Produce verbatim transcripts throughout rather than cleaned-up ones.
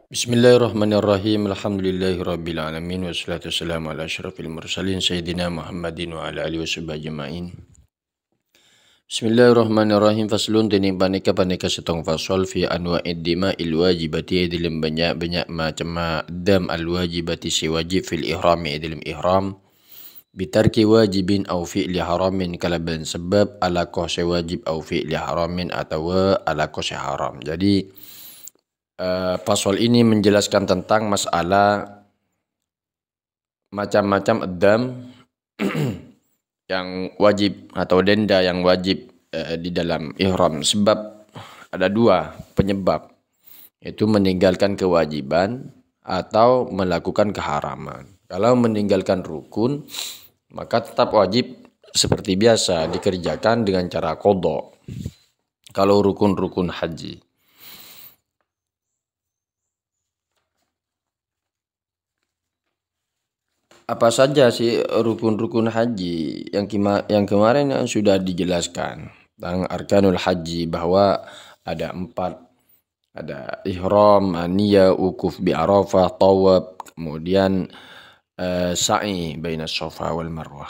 Bismillahirrahmanirrahim. Alhamdulillahirabbil alamin. Wassalatu wassalamu ala asyrafil mursalin sayyidina Muhammadin wa ala alihi washabihi ajma'in. Bismillahirrahmanirrahim. Faslun, dene paneka, paneka settong fasal fi anwa'id dima'il wajibati, e dalem banyak-banyak macem dam al-wajibati se wajib fil ihrami, e dalem ihram. Bitarki wajibin au fi'li haramin, kalaban sebab alako se wajib au fi'li haramin atawa alako se haram. Jadi, eh, pasal ini menjelaskan tentang masalah macam-macam dam yang wajib atau denda yang wajib, eh, di dalam ihram. Sebab ada dua penyebab, yaitu meninggalkan kewajiban atau melakukan keharaman. Kalau meninggalkan rukun, maka tetap wajib seperti biasa dikerjakan dengan cara qadha. Kalau rukun-rukun haji. Apa saja sih rukun-rukun haji yang kema-, yang kemarin yang sudah dijelaskan? Tentang arkanul haji, bahwa ada empat. Ada ihram, niyah, wukuf bi Arafah, tawaf, kemudian, eh, sa'i baina Safa wal Marwah.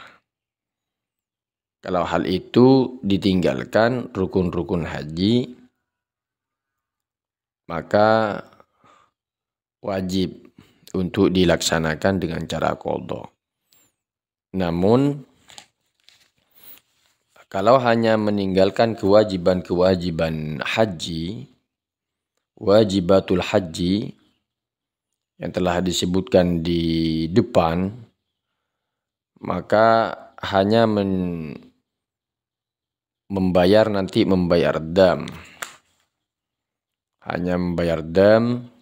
Kalau hal itu ditinggalkan, rukun-rukun haji, maka wajib untuk dilaksanakan dengan cara qadha. Namun, kalau hanya meninggalkan kewajiban-kewajiban haji, wajibatul haji yang telah disebutkan di depan, maka hanya men-, membayar, nanti membayar dam. Hanya membayar dam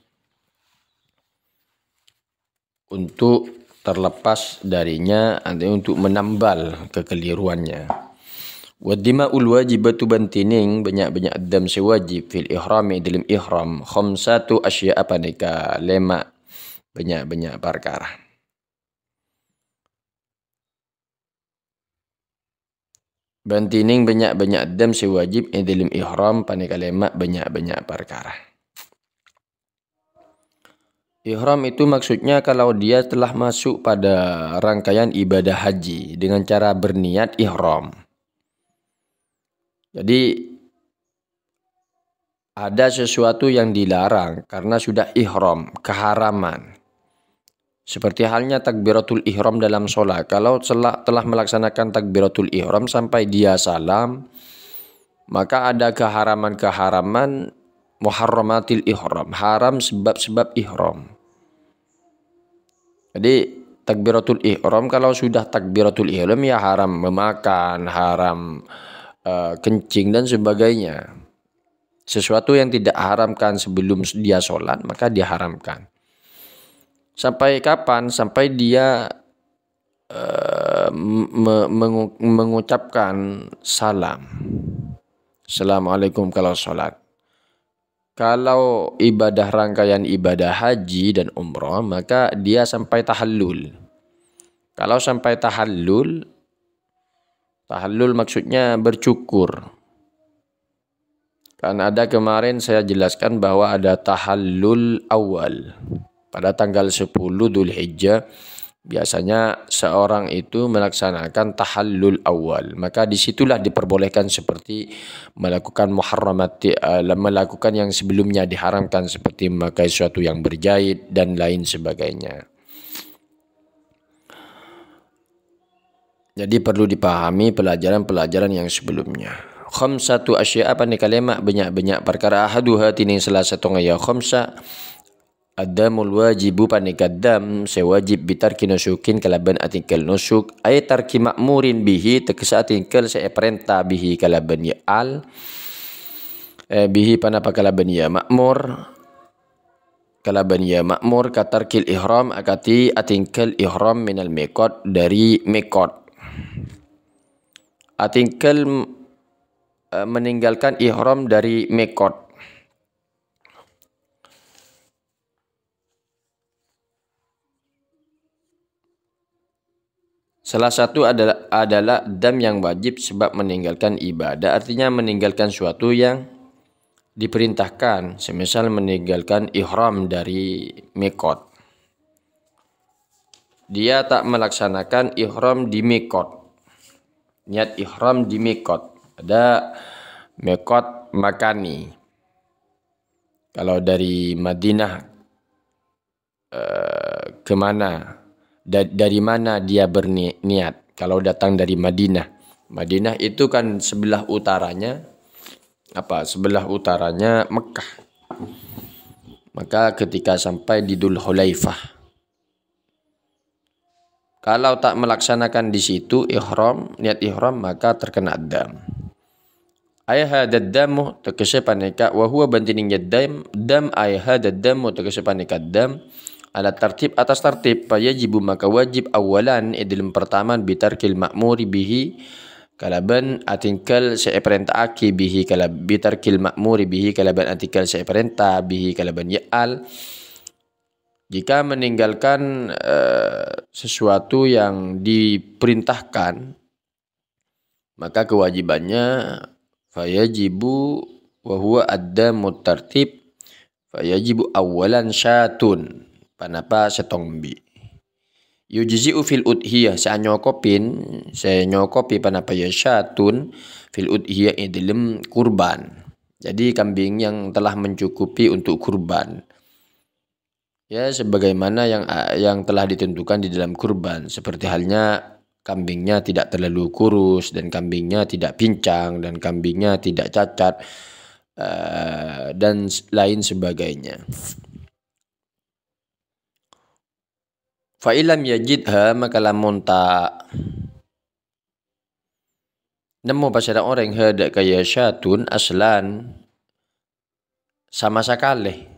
untuk terlepas darinya, artinya untuk menambal kekeliruannya. Waddima'ul wajibatu, bantining banyak-banyak dam se wajib fil ihrami, dalam ihram, khamsatu asya'a, paneka lema banyak-banyak parkara. Bantining banyak-banyak dam se wajib e dalam ihram, paneka lema banyak-banyak parkara. Ihram itu maksudnya kalau dia telah masuk pada rangkaian ibadah haji dengan cara berniat ihram. Jadi, ada sesuatu yang dilarang karena sudah ihram, keharaman. Seperti halnya takbiratul ihram dalam sholat. Kalau telah, telah melaksanakan takbiratul ihram sampai dia salam, maka ada keharaman-keharaman muharramatil ihram, haram sebab-sebab ihram. Jadi, takbiratul ihram, kalau sudah takbiratul ihram, ya haram memakan, haram, eh, kencing, dan sebagainya. Sesuatu yang tidak haramkan sebelum dia sholat, maka diharamkan. Sampai kapan? Sampai dia, eh, me-, mengu-, mengucapkan salam. Assalamualaikum kalau sholat. Kalau ibadah, rangkaian ibadah haji dan umroh, maka dia sampai tahallul. Kalau sampai tahallul, tahallul maksudnya bercukur. Kan ada kemarin saya jelaskan bahwa ada tahallul awal. Pada tanggal sepuluh Dzulhijjah, biasanya seorang itu melaksanakan tahallul awal. Maka disitulah diperbolehkan seperti melakukan muharramat, eh, melakukan yang sebelumnya diharamkan, seperti memakai sesuatu yang berjahit dan lain sebagainya. Jadi perlu dipahami pelajaran-pelajaran yang sebelumnya. Khamsatu asya'a, paneka lema banyak-banyak parkara, ahaduha, tining salah settongnga, ya khamsa, ad-damul wajibu, paneka dam se wajib, bitarki nusukin, kalaban atinggal nusuk, ay tarki ma'murin bihi, tegese atinggal se eparenta bihi kalaban ya al, eh, bihi, panapa kalaban ya ma'mur, kalaban ya ma'mur, katarkil ihram, akadi atinggal ihram, minal miqat, dari miqat. Atinggal, eh, meninggalkan ihram dari miqat. Salah satu adalah, adalah dam yang wajib sebab meninggalkan ibadah, artinya meninggalkan suatu yang diperintahkan, semisal meninggalkan ihram dari mikot. Dia tak melaksanakan ihram di mikot. Niat ihram di mikot. Ada mikot Makani. Kalau dari Madinah, eh, ke mana? Da-, dari mana dia berniat? Kalau datang dari Madinah. Madinah itu kan sebelah utaranya, apa, sebelah utaranya Mekah. Maka ketika sampai di Dzulhulaifah, kalau tak melaksanakan di situ ihram, niat ihram, maka terkena dam. Ay hadad damu, tegese paneka, wa huwa bantining ya dam, dam ay hadad damu, tegese paneka dam, ala tartib, atas tartib, fa yajibu, maka wajib, awalan, e dalem pertama, bitarkil ma'muri bihi, kalaban atinggal se eperenta'agi bihi, kalab-, bitarkil ma'muri bihi, kalaban atinggal se eperenta bihi, kalaban ya al. Jika meninggalkan, eh, sesuatu yang diperintahkan, maka kewajibannya fayajibu wa huwa ad-damut tartib, fayajibu awwalan syatun, panapa setong bi. Yujzi'u fil udhiyah, se anyokopin, se nyokopi panapa ya syatun fil udhiyah e dalem kurban. Jadi kambing yang telah mencukupi untuk kurban. Ya, sebagaimana yang, yang telah ditentukan di dalam kurban, seperti halnya kambingnya tidak terlalu kurus, dan kambingnya tidak pincang, dan kambingnya tidak cacat, eh, dan s-, lain sebagainya. Fa illam yajidha, maka lamun ta' nemmo pasera oreng hada' kaya syatun aslan sama sakale.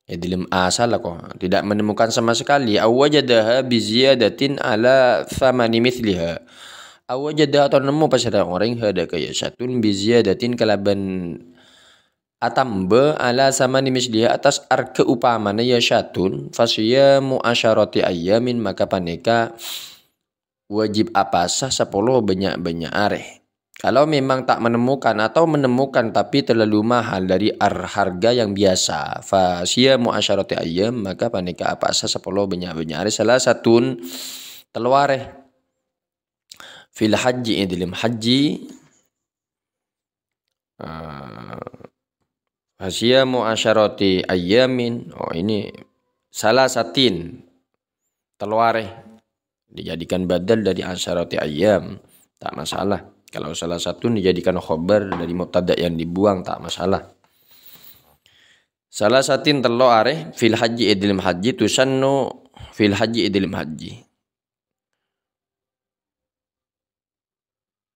E dalem asal ko, tidak menemukan sama sekali. Aw wajadaha bi ziyadatin ala tsamani mitsliha. Aw wajadaha atau nemmo pasera oreng hada' kaya syatun bi ziyadatin kalaban atamba ala tsamani mitsliha atas arga upamana ya syatun, fasiyamu asyarati ayyamin, maka paneka wajib apasa sapolo bannya'-bannya' are. Kalau memang tak menemukan atau menemukan tapi terlalu mahal dari ar-, harga yang biasa, fa siyamu asyarati ayyam, maka paneka apasa sapolo bannya'-bannya' are, salasatun, tello are. Fil haji, e dalem haji, eh, fa siyamu asyarati ayyamin. Oh, ini salasatin, tello are. Dijadikan badal dari asyarati ayyam, tak masalah. Kalau salasatun dijadikan khobar dari mubtada yang dibuang, tak masalah. Salasatin, tello are, fil haji, e dalem haji, tusannu, fil haji, e dalem haji.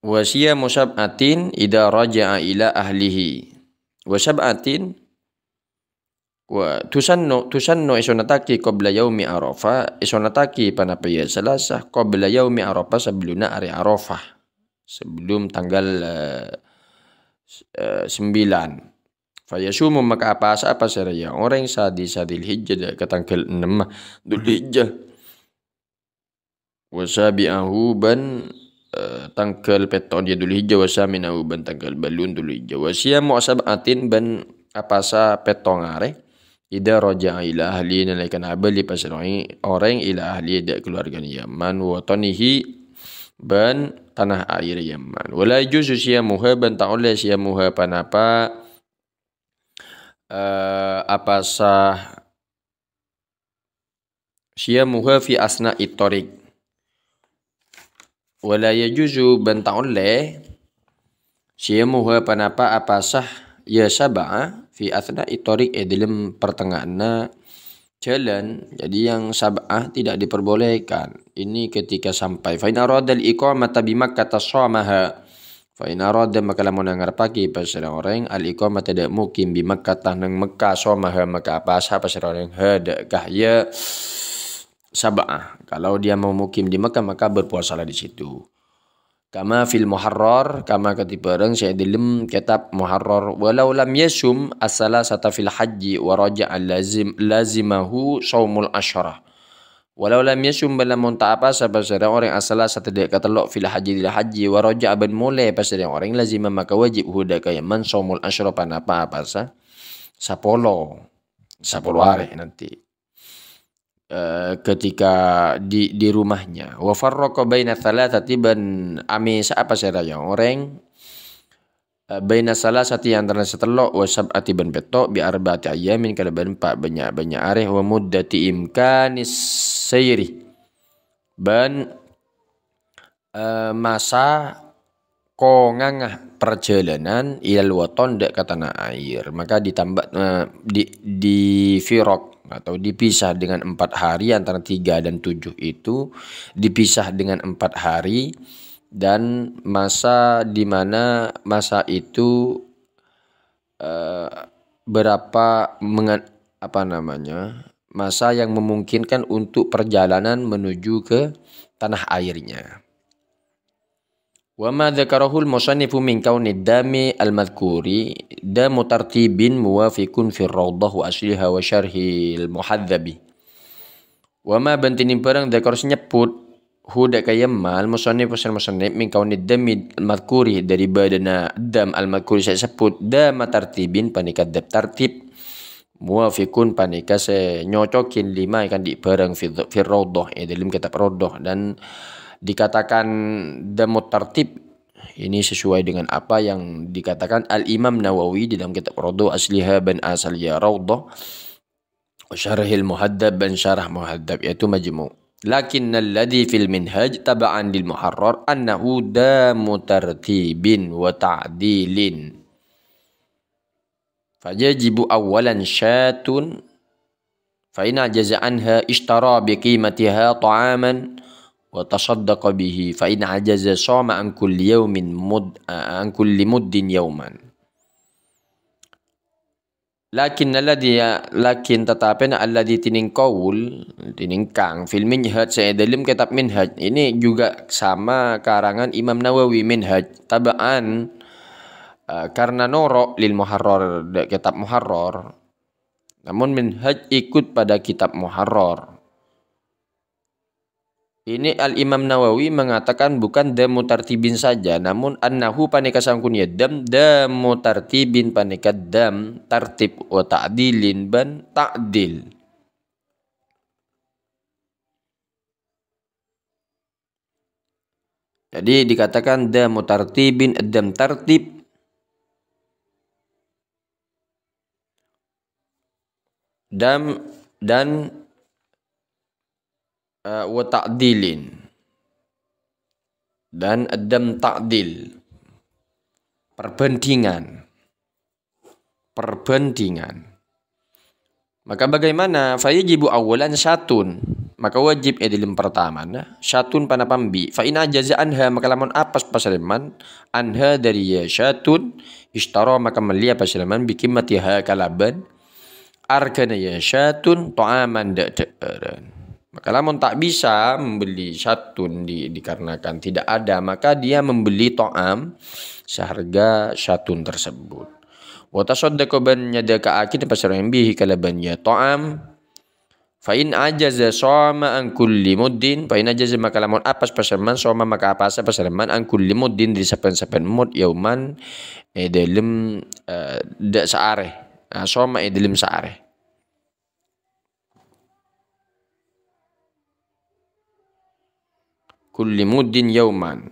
Wa siyamu sab'atin idza raja'a ila ahlihi. Wa sab'atin, wa tusannu, tusannu e sunnatagi qabla yaumi Arafah, e sunnatagi panapa ya Salasa, qabla yaumi Arafah, sebelumnya hari Arafah. Sebelum tanggal, eh, s-, eh, sembilan. Fa yasumu, maka apasa, apasa raya oreng sadisa Dzulhijjah, ka tanggal ennem Dzulhijjah. Wa sabi'ahu, ban, eh, tanggal petto' dia Dzulhijjah, wa saminahu, ban tanggal ballun Dzulhijjah. Wa siyamu sab'atin, ban apasa petto' are. Idza raja'a ila ahli, nalekana abali pasera oreng ila ahli, dha' keluargana Yaman, wa watanihi, ban tanah air Yaman. Wa la yajuzu siyamuha, ban ta' olle siyamuha panapa, eh, apasa siyamuha fi asna'i thariq. Wa la yajuzu, ban ta' olle, siyamuha panapa apasa ya sab'a fi asna'i thariq, e dalem pertengahanna jalan. Jadi yang sab'a tidak diperbolehkan. Ini ketika sampai. Fa in aradal iqamata bi Makkah shamaha. Fa in arada, maka lamun ngarepake pasera oreng, al iqamata dha' mukim bi Makkah, neng Mekah, shamaha, maka apasa pasera oreng hada' kah ya sab'ah. Kalau dia mau mukim di Mekah, maka berpuasalah di situ. Kama fil Muharrar, kama kadi bareng se dalem kitab Muharrar. Walau lam yasum as-salasata fil haji wa raja'a lazim, lazimahu shaumul asyarah. Walau lam yasum, bân lamon ta' apasa pasèra orèng as-salasata dâ' katello' fil hajji dâri hajji, wa raja'a bân molè pasèra orèng lazima maka wajib hu dâ' ka man shaumul asyra panapa-apasa sapolo. Sapolo arè nanti. Eh, ketika di, di rumahnya. Wa farraqa baina thalathati bân amèsa pasèra orèng eh, baina salasati antara satello' wa sab'ati bân pètto' bi arba'ati ayyamin kalabân empa' bânnya'-bânnya' arè wa muddati imkanis sairi bân eh, masa kongangnga parjhâlânan ilal waton dâ' ka tanah air. Maka ditambah eh, di di firaq atau dipisah dengan empat hari antara tiga dan tujuh itu dipisah dengan empat hari dan masa di mana masa itu eh, berapa menga- apa namanya masa yang memungkinkan untuk perjalanan menuju ke tanah airnya. Wa ma dzakarahul musannifu min kauni dami al-madhkuri damu tartibin muwafiqun fir raudhah wa asliha wa syarhil muhadzabi. Wa ma bân tinimbhârâng dzakar sè nyebbhut hu dâ' ka yamma al-musannif, pasal musannif, min kauni dami al-madhkuri, dâri bâdâna dam al-madhkuri sè èsebbhut, dama tartibin panèka dam tartib, muwafiqun panèka sè nyocokin lima èkandi' bhârâng fi, fi raudhah, è dâlem kitab Raudhah, dan dikatakan damut tartib ini sesuai dengan apa yang dikatakan Al-Imam Nawawi di dalam kitab Raudhah asliha bân asal ya Raudhah. Syarhil Muhadzab dan Syarah Muhadzab, yaitu Majmu'. Lakinnalladzi fil Minhaj taba'an lil Muharrar annahu damu tartibin wa ta'dilin. Fayajibu awwalan syatun, fa in ajaza anha ishtara bi qimatiha ta'aman wa tasaddaqa bihi, fa in ajaza shoma an kulli yaumin mud-, an kulli muddin yauman. Lakin alladzi, lakin tatapèna alladzi tinèng qaul, tinèng kang, fil Minhaj, sè è dâlem kitab Minhaj. Ini juga sama karangan Imam Nawawi, Minhaj. Taba'an, eh, karena noro' lil Muharrar, dâ' kitab Muharrar. Namun Minhaj ikut pada kitab Muharrar. Ini Al-Imam Nawawi mengatakan bukan damu tartibin saja, namun annahu panèka sangkun ya dam, damu tartibin panèka dam tartib wa ta'dilin bân ta'dil. Jadi dikatakan damu tartibin, dam tartib, dam dan eh, wa ta'dilin. Dan dam ta'dil. Perbandingan. Perbandingan. Maka bagaimana? Fayajibu awwalan syatun. Maka wajib è dâlem pertamana, syatun panapa embi'. Fa in ajaza anha, maka lamon apes pasarèman, anha dâri ya syatun, ishtara maka mellèya pasarèman, bi qimmatiha kalabân arghâna ya syatun, ta'aman dâ'-, dâ'ârân. Maka lamon ta' bisa membeli syatun di-, dikarenakan tidak ada, maka dia membeli ta'am seharga syatun tersebut. Wa tasaddaqa bân nyadheka'aghi pasarèman bihi kalabân ya ta'am. Fa in ajaza shoma an kulli muddin, fa in ajaza maka lamon apes pasarèman, shoma maka apasa pasarèman an kulli muddin dâri sabbhân-sabbhân mud yauman è dâlem, eh, dâ' saarè. Nah, shoma è dâlem saarè. Kulli muddin yauman.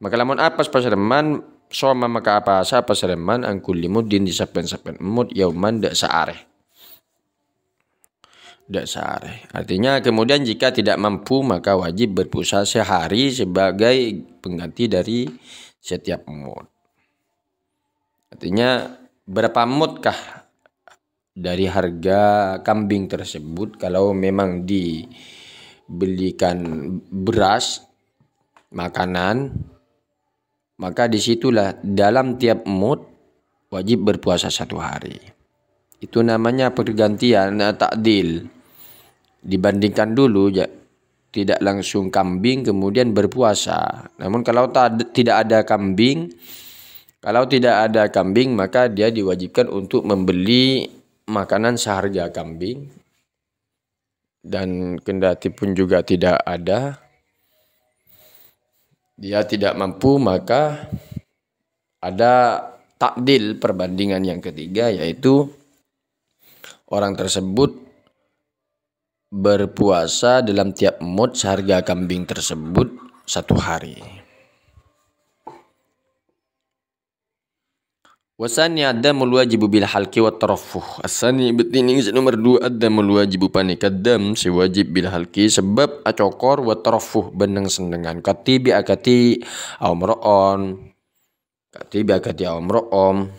Maka lamon apes pasarèman, shoma maka apasa pasarèman an kulli muddin dâri sabbhân-sabbhân mud yauman dâ' saarè. Dâ' saarè. Artinya kemudian jika tidak mampu maka wajib berpuasa sehari sebagai pengganti dari setiap mud. Artinya berapa mudkah dari harga kambing tersebut kalau memang dibelikan beras, makanan, maka disitulah dalam tiap mud wajib berpuasa satu hari. Itu namanya pergantian, eh, ta'dil. Dibandingkan dulu, ja-, tidak langsung kambing kemudian berpuasa. Namun kalau ta-, tidak ada kambing, kalau tidak ada kambing, maka dia diwajibkan untuk membeli makanan seharga kambing. dan kendati pun juga tidak ada, dia tidak mampu, maka ada ta'dil, perbandingan yang ketiga, yaitu orang tersebut berpuasa dalam tiap mud seharga kambing tersebut satu hari. Wasani adamul wajibu bil halqi wa taraffuh. Asani betining sè nomor dua adamul wajibu panèka dam sè wajib bil halqi sebab acokor wa taraffuh bân neng-sennengan. Katibi akati aomro'om. Katibi akati aomro'om.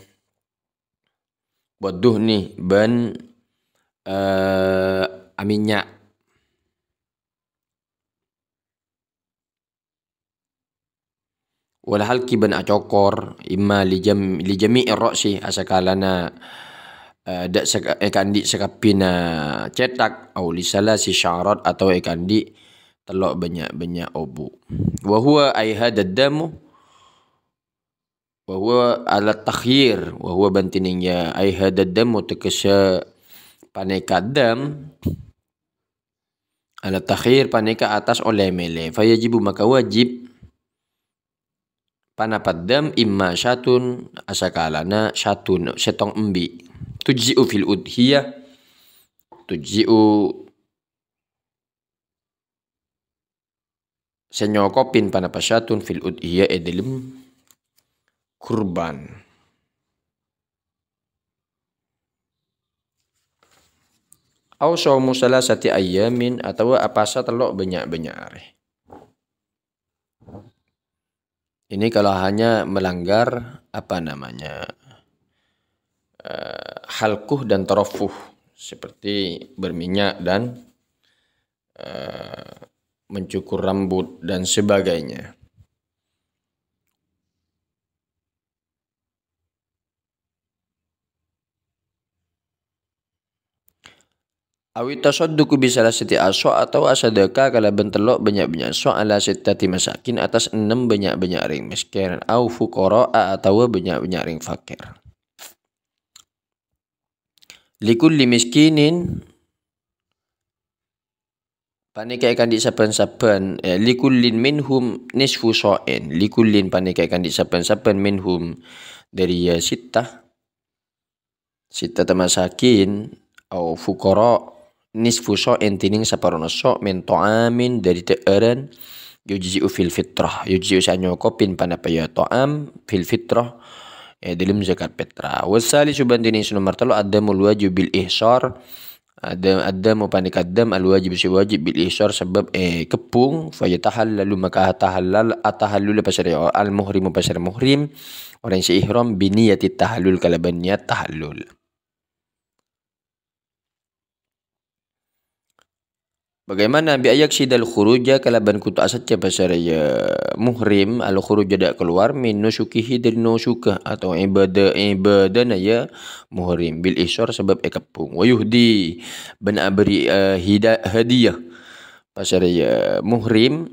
Wa duhni bân, eh, aminya'. Wal halqi bân acokor, imma li jam-, li jami'ir ra'si, asakalana, eh, dâ' saka-, èkaandi' sakabbhiyânna cèthak, au li salasi sya'rat, atau èkaandi' tello' bânnya'-bânnya' obu'. Wa huwa ai hadad damu, wa huwa ala takhyir, wa huwa bân tènèng ya ai hadad damu tegghâ panèka dam, ala takhyir panèka atas ollè mèlè. Fa yajibu maka wajib panapa dam imma syatun asakalana syatun sèttong embi'. Tujzi'u fil udhiyah, tujzi'u sè nyokopin panapa syatun fil udhiyah è dâlem kurban. Au shaumu salasati ayyamin, atawa apasa tello' bânnya'-bânnya' arè. Ini kalau hanya melanggar, apa namanya, eh, halquh dan taraffuh, seperti berminyak dan, eh, mencukur rambut dan sebagainya. Awi tasadduqu bi salasati asya' atawa asadaka kalabân tello' bânnya'-bânnya' asya' ala sittati masakin atas ennem bânnya'-bânnya' rèng mèskèn, au fuqara'a atawa bânnya'-bânnya' rèng fakèr. Likulli miskinin panèka èkaandi' sabbhân-sabbhân, eh, likullin minhum nisfu sha'in. Likullin panèka èkaandi' sabbhân-sabbhân minhum dâri ya sittah, sittata masakin, au fuqara, nisfu sha'in, tènèng saparona sya' min ta'amin dâri dhâ'ârân, yujzi'u fil fitrah. Yujzi'u sè anyokopin panapa ya ta'am fil fitrah, è dâlem zakat fitrah. Wasalisu bân tènèng sè nomor tello' adamul wajib bil ihsar, Ada, ada mo panèka dam al-wajib sè wajib bil ihsar sabâb, eh, kebbhung, fa yatahallalu maka tahallal, atahallul pasèra al-muhrimu pasèra muhrim, orèng sè ihram bi niyati tahallul kalabân niyat tahallul. Bagaimana bi ayaksidal khuruja kalabân kudu asajjhâ pasèra ya muhrim al-khuruja dâ' kalowar min nusukihi dâri nusuka atau ibadah, ibadahna ya muhrim bil ihsar sabâb èkebbhung. Wa yuhdi bân abâri, eh, hida-, hadiyah. Pasèra ya muhrim,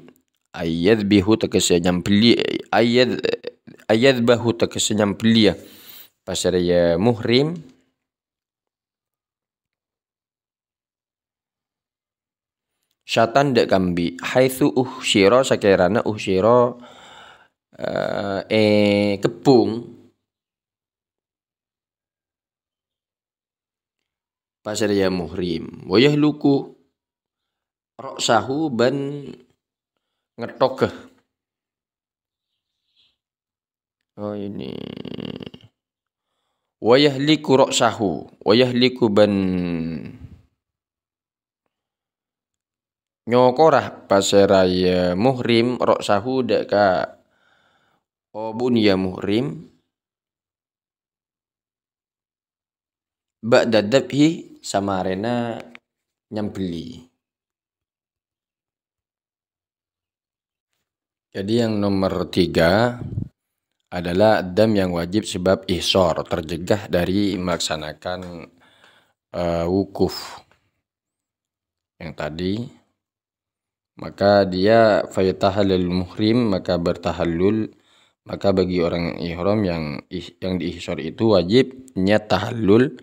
ayyadbihu tegese nyambelli, ayyad-, ayyadbahu tegese nyambelli ya. Pasèra ya muhrim, syatan dâ' kambi, haitsu uhsyira sakèrana uhsyira, eh, èkebbhung. Pasèra ya muhrim. Wa yahluku ra'sahu bân ngettoga. Oh, ini. Wa yahliku ra'sahu. Wa yahliku bân nyokora pasèra ya muhrim ra'sahu dâ' ka obu'na ya muhrim. Ba'da dzabhi, samarèna nyambelli. Jadi yang nomor tiga adalah dam yang wajib sebab ihsar, tercegah dari melaksanakan, eh, wukuf. Yang tadi, maka dia fayatahallal muhrim, maka bertahallul, maka bagi orang ihram yang ih-, yang diihsar itu wajib niat tahallul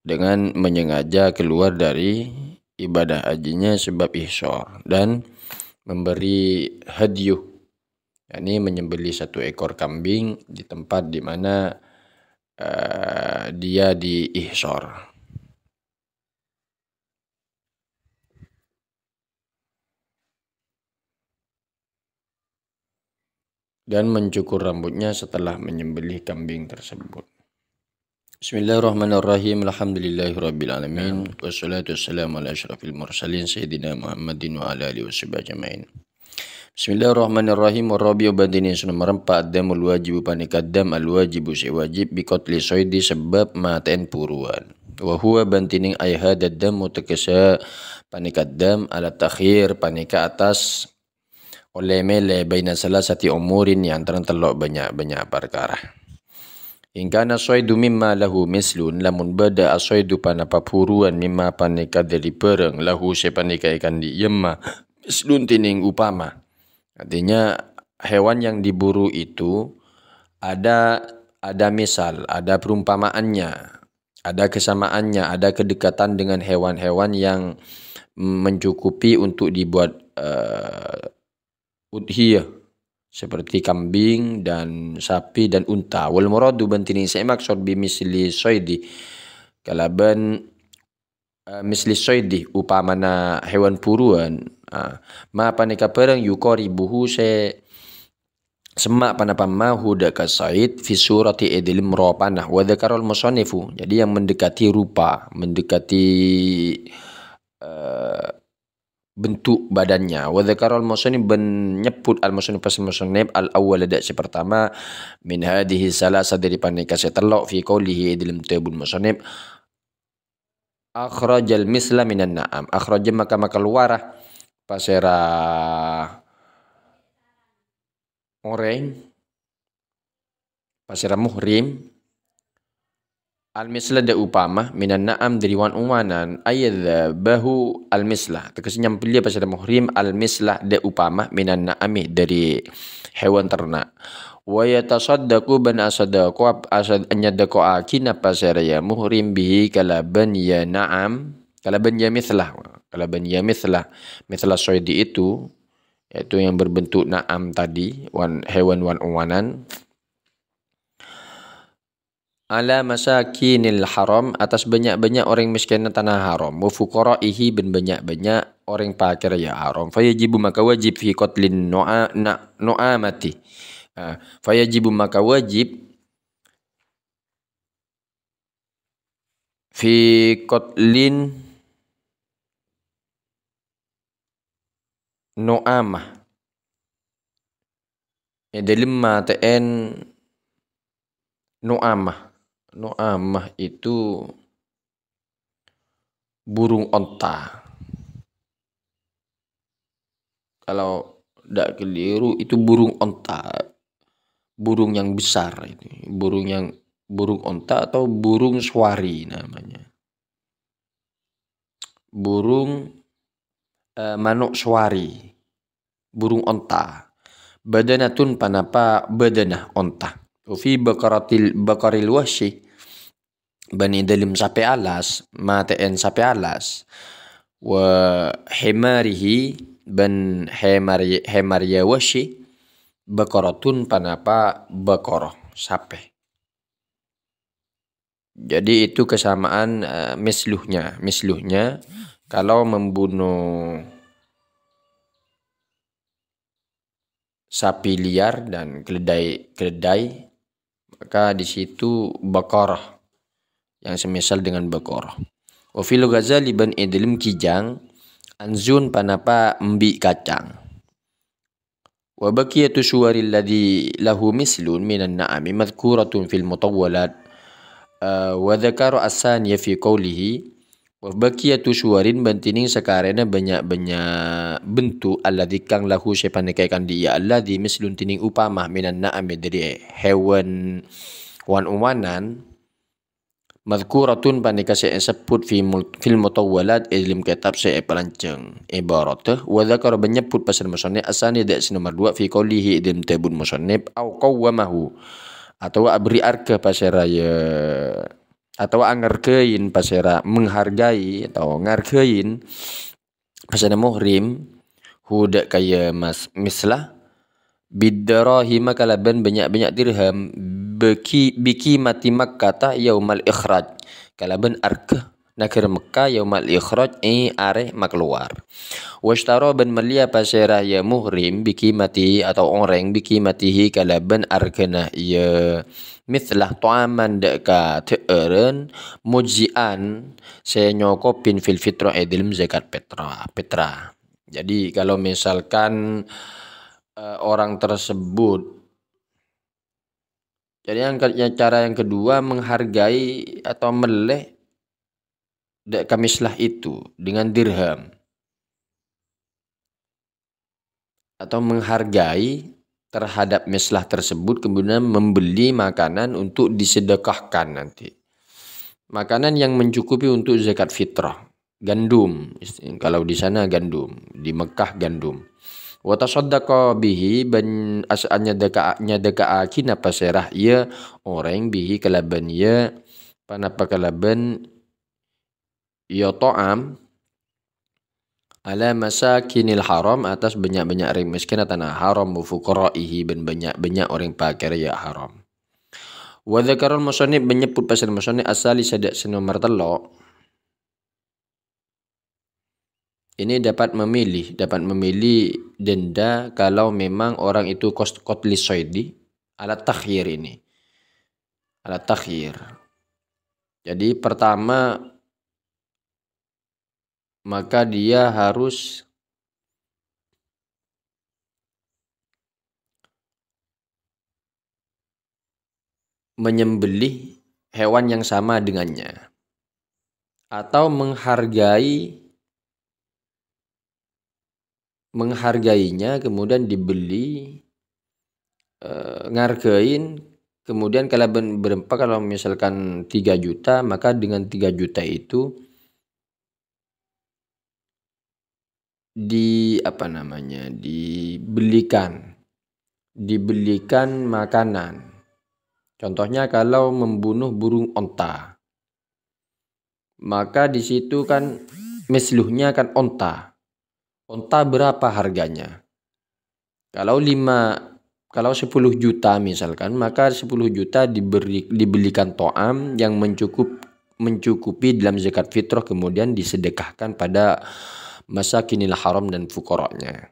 dengan menyengaja keluar dari ibadah hajinya sebab ihsor dan memberi hadyu, yakni menyembelih satu ekor kambing di tempat di mana, eh, dia diihsor. Dan mencukur rambutnya setelah menyembelih kambing tersebut. Bismillahirrahmanirrahim. Alhamdulillahirabbil alamin. Wassalatu wassalamu ala asyrafil mursalin sayyidina Muhammadin wa ala alihi washabihi ajmain. Bismillahirrahmanirrahim. Warabi'u bantènèng sè nomer empa', ad-damul wajibu panèka dam al-wajibu sè wajib biqatli shaidi sebab matè'èn buruwân. Wa huwa bantènèng ay hadad damu tegessa panèka dam ala takhir panèka atas ollè mèlè baina salasati umurin è antarana tello' bânnya'-bânnya' parkara. In kana shaidu mimma lahu mislun, lamun bâdâ ashaidu panapa buruwân mimma panèka dhâri bhârâng lahu sè panèka èkandi' yemma mislun tènèng upama. Artinya, hewan yang diburu itu ada, ada misal, ada perumpamaannya, ada kesamaannya, ada kedekatan dengan hewan-hewan yang mencukupi untuk dibuat, eh, udhiyah, seperti kambing dan sapi dan unta. Wal muradu bantènèng sè maksod bi misli shaidi, kalabân, eh, misli shaidi, upamana hewan buruwân, ah, ma panèka bhârâng yuqaribuhu sè semma' panapa ma hu dâ' ka shaid fi surati è dhâlem ropana. Wa dzakarul musannifu, jadi yang mendekati rupa, mendekati, eh, bentuk badannya. Wa dzakarul musannif bân nyebbhut al-musannif pas musannif al-awwal dâ' sè pertama min hadhihi salasa dhâri panèka sè tello' fi qaulihi è dhâlem dhâbuna musannif akhrajal misla minan na'am. Akhraja maka makalowara pasèra orèng pasèra muhrim, al-misla dâ' upama, minan na'am dhâri wan-owanan, ayyadzabahu al-misla. Tegghâs nyembelli pasèra muhrim al-misla dâ' upama, minan na'ami dhâri hewan ternak. Wa yatasaddaqu bân asaddaqa-, asad-, nyadaka'aghina pasèra ya muhrim bihi kalabân ya na'am, kalabân ya misla, kalabân ya misla. Misla shaidi itu, yaitu yang berbentuk na'am tadi, wan-, hewan wan-owanan. Ala masakinil haram, atas bânnya'-bânnya' orèng mèskènna tana haram, wa fuqara'ihi bân bânnya'-bânnya' orèng pakèr ya haram. Fayajibu maka wajib fi qatlin nu'a-, na-, nu'amati. Ah, fayajibu maka wajib fi qatlin nu'amah. È dhâlem matè'èn nu'amah. Nu'amah itu burung onta. Kalau tidak keliru, itu burung onta. Burung yang besar itu. Burung yang, burung onta atau burung suwari namanya. Burung, eh, manuk suwari. Burung onta. Badanatun panapa badanah onta. Wa fi baqaratil, baqaril wahsyi. Bân è dhâlem sapè alas, matè'èn sapè alas. Wa himarihi, bân himari-, himarya wahsyi, baqaratun panapa baqarah, sapè. Jadi itu kesamaan, eh, misluhnya. Misluhnya, kalau membunuh sapi liar dan keledai, keledai, maka di situ baqarah yang semisal dengan baqarah. Wa fil ghazali bân è dhâlem kijang, anzun panapa embi' kacang. Wa baqiyatu suwaril ladzi lahu mislun minan na'ami madhkuratun fil mutawwalat. Eh, wa dzakara as-saniya fi qawlihi, wa baqiyatu suwarin bân tènèng sakarèna bânnya'-bânnya' bentuk alladzi kang lahu sè panèka èkandi' ya alladzi mislun tènèng upama minan na'ami dhâri hewan wan-owanan, madhkuratun panèka sè èsebbhut fi mul-, fil mutawwalat è dhâlem kètab sè èpalanjhâng. Ibaratta, wa dzakara bân nyebbhut pasal musannif as-saniya dâ' sè nomer duwâ' fi qawlihi è dhâlem dhâbuna musannif, au qawwamahu, otabâ abherri' arghâ pasèra ya atawa ngargain pasèra, menghargai atau ngargain pasèra muhrim, hu dâ' ka iyâ mas-, mislah, bidarahima kalabân bânnya'-bânnya' dirham, biki-, bikimati Makkata yaumal ikhraj, kalabân arghâ naghârâ Mekkah yaumal ikhraj, è arè makalowar. Washtara bân mellèya pasèra iyâ muhrim, bikimati atau orèng, bikimatihi kalabân arghâna iyâ mislah, ta'aman dâ' ka dhâ'ârân, mujzi'an, sè nyokobhi fil fitrah è dhâlem zakat petra-, petra. Jadi, kalau misalkan, eh, orang tersebut, jadi yang ke-, yang cara yang kedua, menghargai atau mellè dâ' ka mislah itu dengan dirham. Atau menghargai terhadap mislah tersebut, kemudian membeli makanan untuk disedekahkan nanti. Makanan yang mencukupi untuk zakat fitrah. Gandum, ist-, kalau di sana gandum, di Mekah gandum. Wa tasaddaqa bihi, bân as-, nyadaka-, nyadaka'aghina pasèra iyâ orèng bihi kalabân iyâ, panapa kalabân iyâ ta'am, ala masakinil haram, atas bânnya'-bânnya' orèng mèskèn tana haram, wa fuqara'ihi, bân bânnya'-bânnya' orèng pakèr iyâ haram. Wa dzakarul musannif, bân nyebbhut pasèra musannif, as-salisa dâ' sè nomer tello'. Ini dapat memilih, dapat memilih denda kalau memang orang itu kos-, qatlis shaidi, ala takhyir ini. Ala takhyir. Jadi pertama, maka dia harus menyembelih hewan yang sama dengannya. Atau menghargai, menghargainya, kemudian dibeli, eh, ngargain, kemudian kalabân berempa, kalau misalkan tiga juta, maka dengan tiga juta itu di, apa namanya, dibelikan, dibelikan makanan. Contohnya kalau membunuh burung onta, maka di situ kan misluhnya kan onta. Onta berapa harganya? Kalau lima, kalau sepuluh juta misalkan, maka sepuluh juta diberi, dibelikan to'am yang mencukup-, mencukupi dalam zakat fitrah, kemudian disedekahkan pada masakinil haram dan fuqaranya.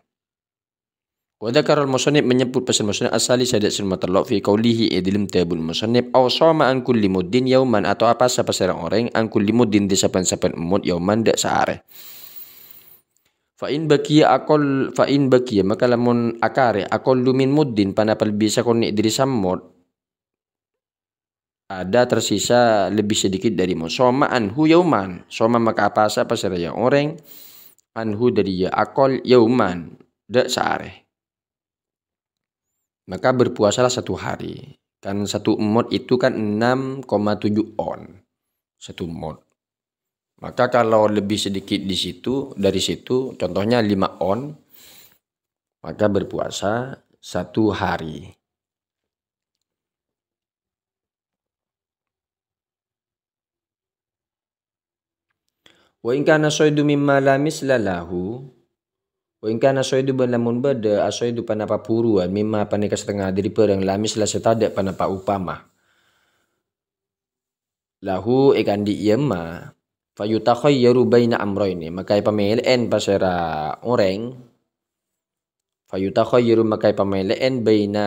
Wa dzakarul musannif, menyebbhut pasèra musannif, as-salisa dâ' sè nomer tello' fi qaulihi, è dhâlem dhâbuna musannif, "Aw shoma an kulli muddin yauman," atau apasa pasèra orèng, "an kulli muddin," dâri sabbhân-sabbhân emmot, "yauman," dâ' saarè. Fa in baqiya aqall-, fa in baqiya, maka lamon akarè, aqallu min muddin, panapa lebbi sakonè' dâri saemmot, ada tersisa lebih sedikit dari mo-, shoma anhu yauman, shoma maka apasa pasèra iyâ orèng, anhu dâri iyâ aqall yauman, dâ' saarè. Maka berpuasalah satu hari. Kan satu emmot itu kan enam koma tujuh on. Satu emmot. Maka kalau lebih sedikit di situ, dari situ, contohnya lima on, maka berpuasa satu hari. Wa in kana shaidu mimma la misla lahu, wa in kana shaidu, bân lamon bâdâ ashaidu panapa buruwân, mimma panèka satengnga dâri bârâng, la misla sè tadâ' panapa upama. Lahu èkaandi' iyâ ma, fayutakhayyaru baina amraini, maka èpamèlè'èn pasèra orèng, fayutakhayyaru maka èpamèlè'èn baina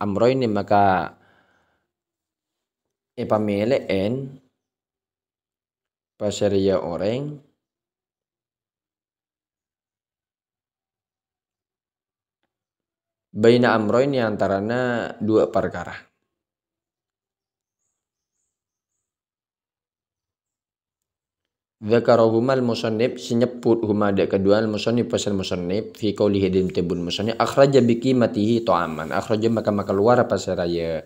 amraini, maka èpamèlè'èn pasèra iyâ orèng baina amraini, antarana duwâ' parkara. Dzakarahumal musannif, sè nyebbhut huma dâ' kaduwâ al-musannif, pasal musannif, fi qaulihi, dhâlem dhâbuna musannif, akhraja bi qimatihi ta'aman. Akhraja maka makalowar pasèra iyâ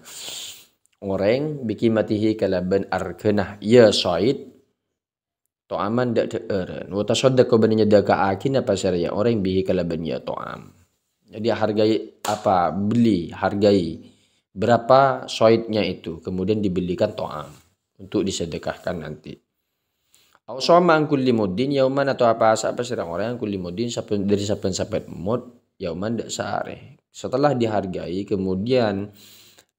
orèng, bi qimatihi kalabân arghâna iyâ shaid, ta'aman dâ'-dhâ'ârân. Wa tasaddaqa bân nyedeka'aghina pasèra iyâ orèng bihi kalabân iyâ ta'am. Jadi hargai apa, beli, hargai berapa shaidnya itu, kemudian dibelikan ta'am. untuk disedekahkan nanti. Au shoma an kulli muddin yauman, atau apasa pasèra orèng an kulli muddin saben, dâri saben-saben emmot, yauman dâ' saarè. Setelah dihargai, kemudian,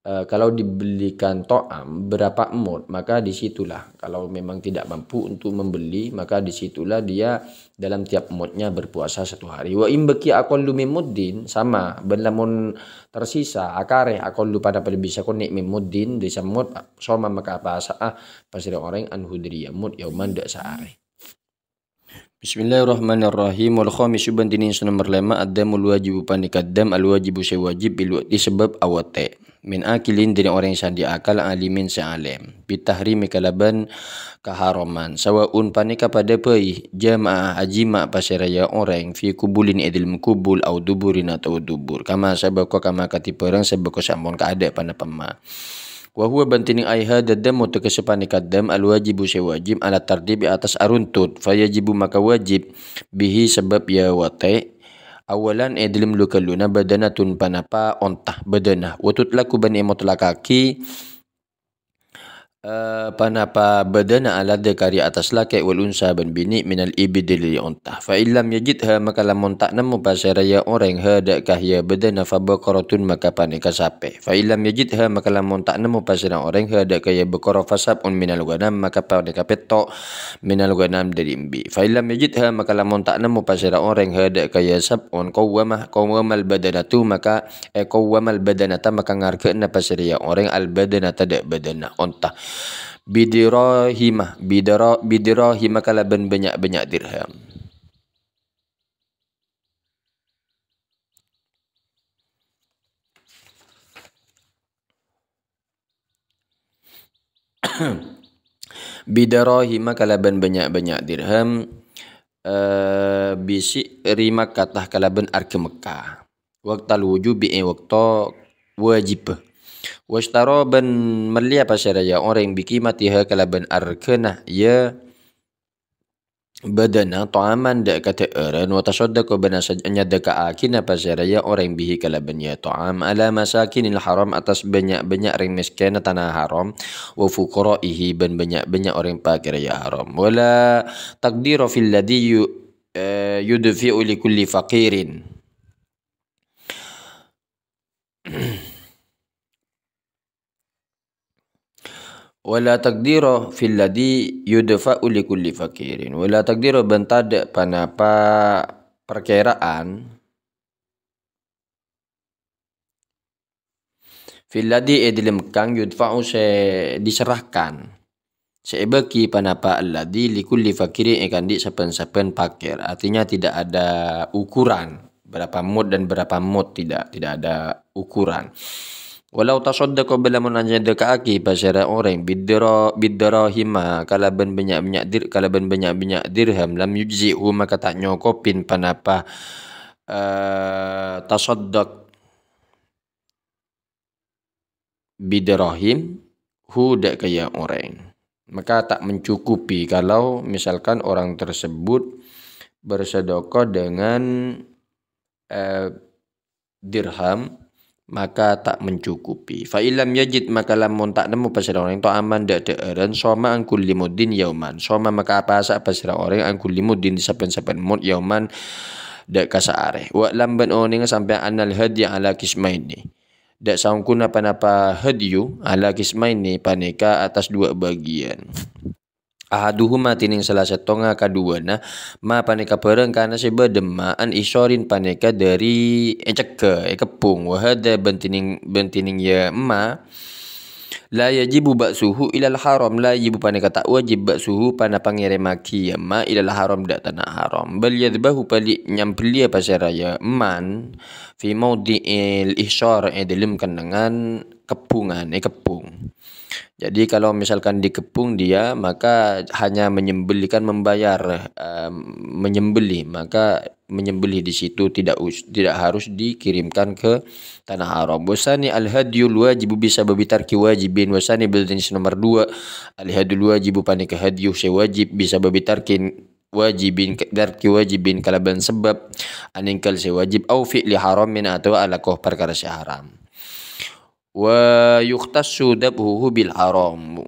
eh, kalau dibelikan to'am berapa emmot, maka disitulah. Kalau memang tidak mampu untuk membeli, maka disitulah dia dalam tiap emmotnya berpuasa satu hari. Wa in baqiya aqallu min muddin, sama, bân lamon tersisa, akarè, aqallu padâ lebbi sakonè' min muddin, dâri saemmot, shoma maka apasa'a, pasèra orèng anhu dâri emmot, yauman dâ' saarè. Bismillahirrahmanirrahim. Wal khamisu bân dâddhi sè nomer lèma', ad-damul wajibu panèka dam al-wajibu sè wajib bil waqti sabâb awatè. Min aqilin dâri orèng sè andi' akal, alimin sè alèm. Bitahrimi kalabân kaharoman. Sawa'un panèka padâ bhâi, jama'a ajima' pasèra ya orèng, fi qubulin è dâlem qubul, au duburin atawa dubur. Kama sabaqa kama kadhi bhârâng sabaqa sampon kaadâ' panapa ma. Wa huwa bân dâddhi ai hadha dammu tegessè panèka dam al-wajibu sè wajib ala tartibi attas aruntut. Fa yajibu maka wajib bihi sabâb ya watè. Awalan è dâlem lu-ghâlluna badanatun panapa onta, badana. Wa tutlaqu bân èmotlakaghi, eh, panapa badana ala dzakari attas lakè' wal unsa bân binè' minal ibili dâri onta. Fa illam yajidha maka lamon ta' nemmo pasèra ya orèng ha dâ' ka ya badana fa baqaratun maka panèka sapè. Fa illam yajidha maka lamon ta' nemmo pasèra orèng ha dâ' ka ya baqara fa sab'un minal ghanam maka panèka pètto' minal ghanam dâri embi'. Fa illam yajidha maka lamon ta' nemmo pasèra orèng ha dâ' ka ya sab'un qawwamah qawwamal badanatu maka, eh, qawwamal badanata maka ngarghâ'âna pasèra ya orèng al badanata dâ' badana onta. Bidirahima, bidira-, bidirahima kalabân bânnya'-bânnya' dirham. Bidarahima kalabân bânnya'-bânnya' dirham, eh, bisi'ri Makkah kalabân arghâ Mekkah. Waqtal wujubi è bâkto wajib. Washtara bân mellèya pasèra ya orèng biqimatiha kalabân arghâna ya badana ta'aman dâ' kadhâ'ârân, wa tasaddaqa bân asa-, nyadheka'aghina pasèra ya orèng bihi kalabân ya ta'am, ala masakinil haram, attas bânnya'-bânnya' rèng mèskènna tana haram, wa fuqara'ihi bân bânnya'-bânnya' orèng pakèr ya haram. Wala taqdira fil ladzi yu-, eh, yudfi'u li kulli faqirin. Wala taqdira fil ladzi yudfa'u li kulli faqirin. Wala taqdira bân tadâ' panapa parkèra'an fil ladzi è dâlem kang yudfa'u sè diserahkan. Sè èbâghi panapa alladzi li kulli faqirin èkandi' saben-saben pakèr. Artinya tidak ada ukuran berapa mud dan berapa mud, tidak, tidak ada ukuran. Walau tasaddaqa bân lamon anyadheka'aghi pasèra orèng bidra-, bidarahima kalabân bânnya'-bânnya' dir-, kalabân bânnya'-bânnya' dirham lam yujzi'hu maka ta' nyokobin panapa, eh, tasaddaq bidarahim hu dâ' ka ya orèng. Maka tak mencukupi kalau misalkan orang tersebut bersedekah dengan, eh, dirham, maka tak mencukupi. Fa illam yajid, maka lamon ta' nemmo pasèra orèng ta'aman dâ'-, dâ'ârân, shoma an kulli muddin yauman. Shoma maka apasa pasèra orèng an kulli muddin saben-saben mud yauman dâ' ka saarè. Wa'lam bân onènga sampèyan annal hadya ala qismaini. Dâ' saongghuna panapa hadyu ala qismaini panèka attas duwâ' bâgiyân. Ahaduhuma dâddhi sala sèttonga kaduwâna, ma panèka bhârâng kana sè bâdâ ma an isyarin panèka dâri ècegghâ, èkebbhung, wa hadza bân dâddhi, bân dâddhi ya ma, la yajibu ba'suhu ilal haram, la yajibu panèka ta' wajib ba'suhu panapa ngèrèmmaghi ya ma ilal haram dâ' tana haram. Bal yadzbahu bali nyambellia pasèra ya man fi maudhi'il ihsyar è dâlem kennengngan kebbhungan, èkebbhung. Jadi kalau misalkan dikebbhung dia, maka hanya menyembelih, kan membayar, eh, menyembelih, maka menyembelih di situ tidak us-, tidak harus dikirimkan ke tanah haram. Wasani al-hadyul wajibu bisababi tarki wajibin. Wasani berarti nomor dua. Al-hadyul wajibu panèka hadyu sè wajib bisababi tarkin wajibin, tarki wajibin kalabân sabâb anèngghâl sè wajib au fi'li haramin atawa alako parkara sè haram. Wa yukhtassu dzabhuhu bil haram.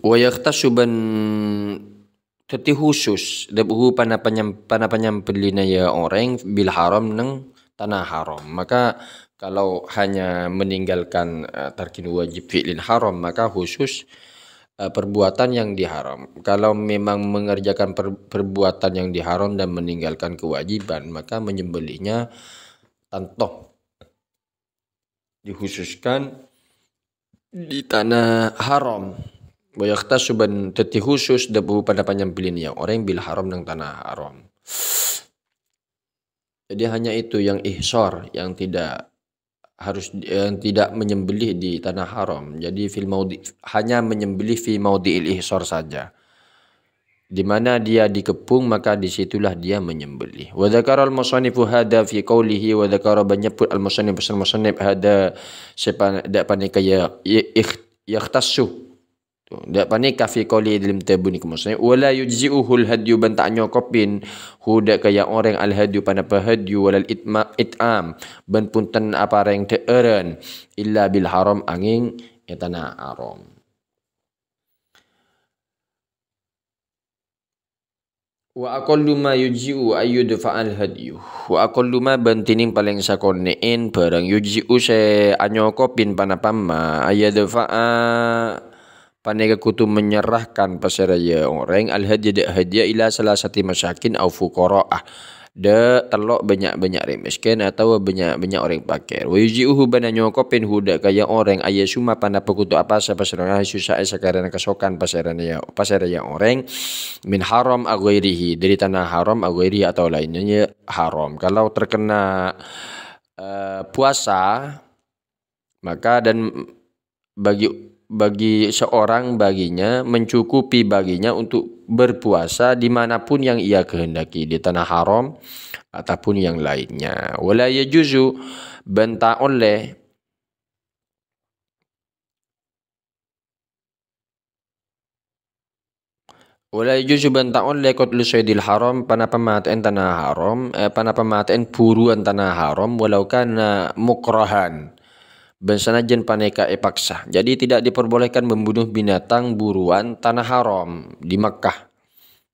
Wa yakhtassu bân dhâddhi khusus, dhâbuhu pana-, panyam-, pana-, panyambellina ya orèng bil haram neng tanah haram. Maka kalau hanya meninggalkan, eh, tarkin wajib fi'lin haram, maka khusus, eh, perbuatan yang diharam. Kalau memang mengerjakan per-, perbuatan yang diharam dan meninggalkan kewajiban, maka menyembelihnya tanto dikhususkan di tanah haram. Wa yakhtassu bân dhâddhi khusus dhâbuhu pana-, panyambellina ya orèng bil haram neng tanah haram. Jadi hanya itu yang ihsar, yang tidak harus, yang tidak menyembelih di tanah haram. Jadi fil maudi-, hanya menyembelih fi maudi'il ihsar saja. Di mana dia dikepung, maka disitulah dia menyembelih. Wa dzakara al-musannifu hadza fi qaulihi, wa dzakara bân nyebbhut al-musannif, pesan musannif, hadza sepa-, dâ' panèka ya, ya, ikh-, yakhtassu. Tuh, dâ' panèka fi qaulihi dâlem dhâbuna musannif, wa la yujzi'uhul hadyu bân ta' nyokobin hu dâ' ka ya orèng al-hadyu panapa hadyu walal itma-, it'am bân bhunten aparèng dhâ'ârân illa bil haram angèng è tanah haram. Wa aqallu ma yujzi'u ayyudfa'al hadyu. Wa aqallu ma bân dhinèng palèng sakonè'èn bhârâng yujzi'u sè anyokobin panapa ma ayyudfa'a panèka kodhu menyerahkan pasèra ya orèng al hadya dâ' hadya ila salasati masakin au fuqara'ah. Dâ' tello' bânnya'-bânnya' rèng mèskèn atawa bânnya'-bânnya' orèng pakèr. Wa yujzi'uhu bân anyokobin hu dâ' ka ya orèng ayyasuma panapa kodhu apasa pasèra haitsu sa'è sakarana kasokan pasèrana ya, pasèra ya orèng min haram aghairihi, dâri tanah haram aghairihi atau lainnya ya haram. Kalau terkena, eh, puasa, maka dan bagi, bagi seorang baginya, mencukupi baginya untuk berpuasa di manapun yang ia kehendaki, di tanah haram ataupun yang lainnya. Wala yajuzu bân ta' ollè Wala yajuzu bân ta' ollè qatlu shaidil haram, panapa matè'èn tanah haram, eh, panapa matè'èn buruan tanah haram, walau kana mukrahan. Bân sanajjân panèka èpaksa. Jadi tidak diperbolehkan membunuh binatang buruan tanah haram di Makkah.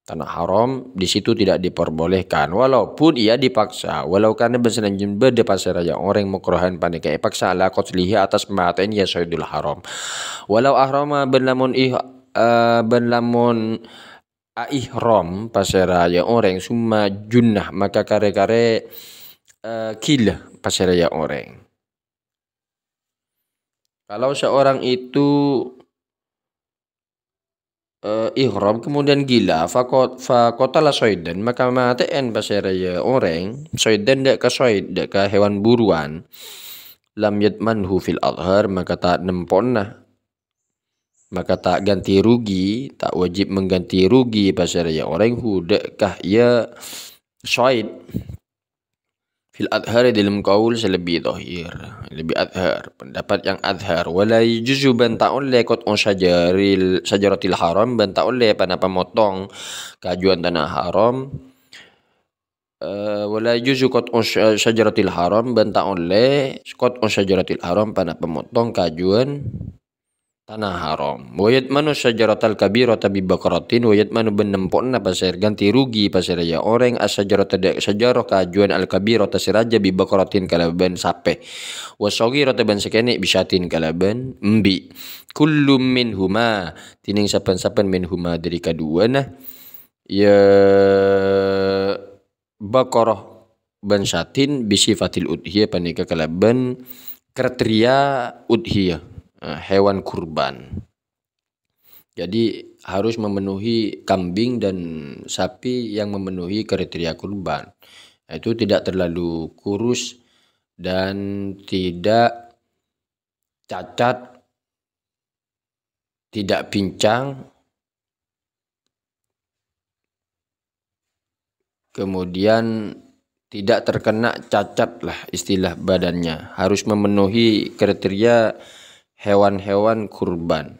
Tanah haram di situ tidak diperbolehkan, walaupun ia dipaksa. Walau kana bân sanajjân bâdâ pasèra ya orèng mukrahan panèka èpaksa ala qatlihi atas matè'èn ya shaidul haram. Walau ahrama bân lamun ih-, eh, bân lamun aihram pasèra ya orèng summa junnah, maka karè-karè, eh, gila pasèra ya orèng. Kalau seorang itu, eh, ihram kemudian gila, faqat-, faqatala shaidan, maka matè'èn pasèra ya orèng, shaidan dâ' ka shaid, dâ' ka hewan buruan, lam yadmanhu fil adhar, maka ta' nempo'na. Maka ta' ganti rugi, ta' wajib mengganti rugi pasèra ya orèng hu dâ' ka ya shaid. Fil adhari dâlem qaul sè lebbi dhahir, lebbi adhar, pendapat yang adhar. Wala yajuzu bân ta' ollè qat'u syajaril, syajaratil haram, bân ta' ollè panapa motong kajuan tanah haram. Eh, wala yajuzu qat'u sya-, syajaratil haram, bân ta' ollè qat'u syajaratil haram, panapa motong kajuan tanah haram. Wa yadmanu syajaratal kabirata bi baqaratin, wa yadmanu bân nempo'na pasèr ganti rugi pasèra ya orèng asyajarata dâ' sajarah kajuan al kabirata sè rajâ bi baqaratin kalabân sapè. Wa shaghirata bân sè kènè' bi syatin kalabân embi'. Kullu minhuma, dhinèng sapen-sapen minhuma dâri kaduwâna, ya baqarah bân syatin bi sifatil udhiyah panèka kalabân kriteria udhiyah, eh, hewan kurban. Jadi harus memenuhi kambing dan sapi yang memenuhi kriteria kurban. Itu tidak terlalu kurus dan tidak cacat, tidak pincang, kemudian tidak terkena cacat lah istilah badannya, harus memenuhi kriteria hewan-hewan kurban.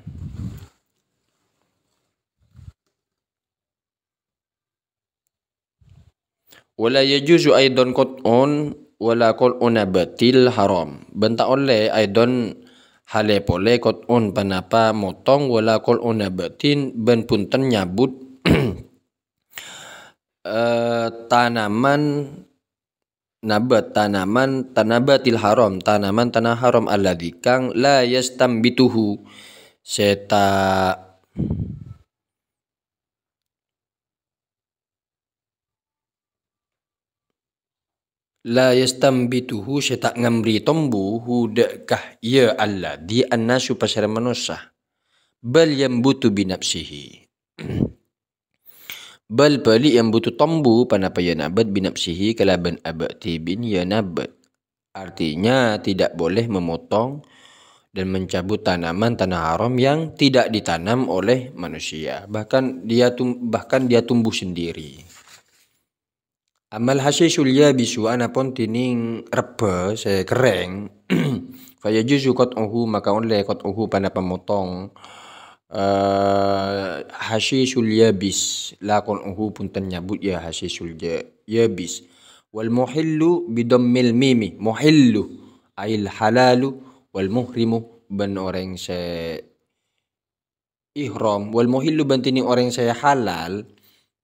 Wala yajuzu aidan qat'un wala qal'u nabatil haram. Bân ta' ollè aidan Halè polè qat'un panapa motong, wala qal'u nabatin bân bhunten nyabut, eh, tanaman nabat, tanaman, tanabatil haram, tanaman tanah haram alladzi kang la yastambituhu, sè ta-, la yastambituhu, sè ta' ngamri tombu, hu dâ' ka iyâ alladzi annasu pasèra manossa. Bal yambutu binafsihi. Bal bâli' yambutu tombu panapa iyâ nabat binafsihi kalabân abâ' dhibi'in iyâ nabat. Artinya, tidak boleh memotong dan mencabut tanaman tanah haram yang tidak ditanam oleh manusia. Bahkan dia tum-, bahkan dia tumbuh sendiri. Amal hasyisyul yabisu, anapon dhinèng rebbhâ sè kerrèng, fayajuzu qat'uhu, maka ollè qat'uhu panapa motong, eh, hasyisyul yabis, la qat'uhu bhunten nyabut iyâ hasyisyul ja-, yabis. Wal muhillu bidhammil mimi, muhillu, ail halalu, wal muhrimu, bân orèng sè ihram, wal muhillu bân dhinèng orèng sè halal,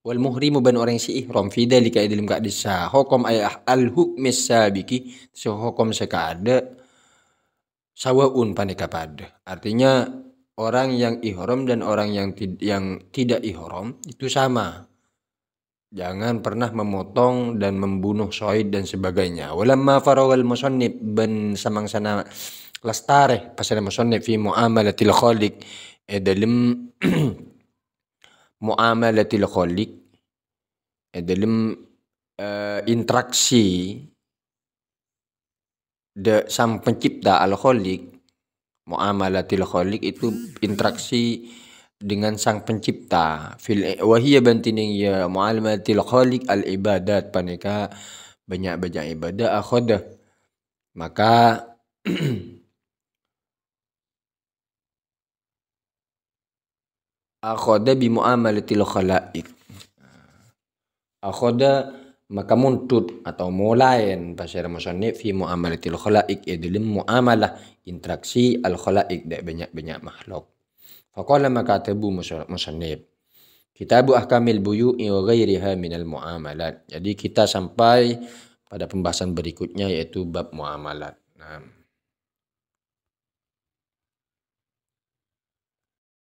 wal muhrimu bân orèng sè ihram, fi dzalika è dhâlem ka'dhissa', hokom ay al hukmis sabiqi, sè hokom sè kaadâ', sawaun panèka padâ. Artinya, orang yang ihram dan orang yang tid-, yang tidak ihram itu sama. Jangan pernah memotong dan membunuh soid dan sebagainya. Walamma faraghal musannif, bân samangsana lastarè pasèra musannif fi muamalatil khaliq, è dhâlem muamalatil khaliq, è dhâlem, eh, interaksi dâ-, Sang Pencipta, Al-Khaliq, muamalatil Khaliq itu interaksi dengan Sang Pencipta. Fil, wa hiya bân dhinèng iyâ muamalatil Khaliq al ibadat panèka bânnya'-bânnya' ibadah akhadha. Maka akhadha bi muamalatil khalaiq. Akhadha maka mundhut atau molaèn pasèra musannif fi muamalatil khalaiq, è dhâlem muamalah interaksi al khalaiq dâ' bânnya'-bânnya' makhluk. Faqala maka adhâbu musa-, musannif, "Kitabu ahkamil buyu'i wa ghairiha minal muamalat." Jadi kita sampai pada pembahasan berikutnya yaitu bab muamalat. Nah.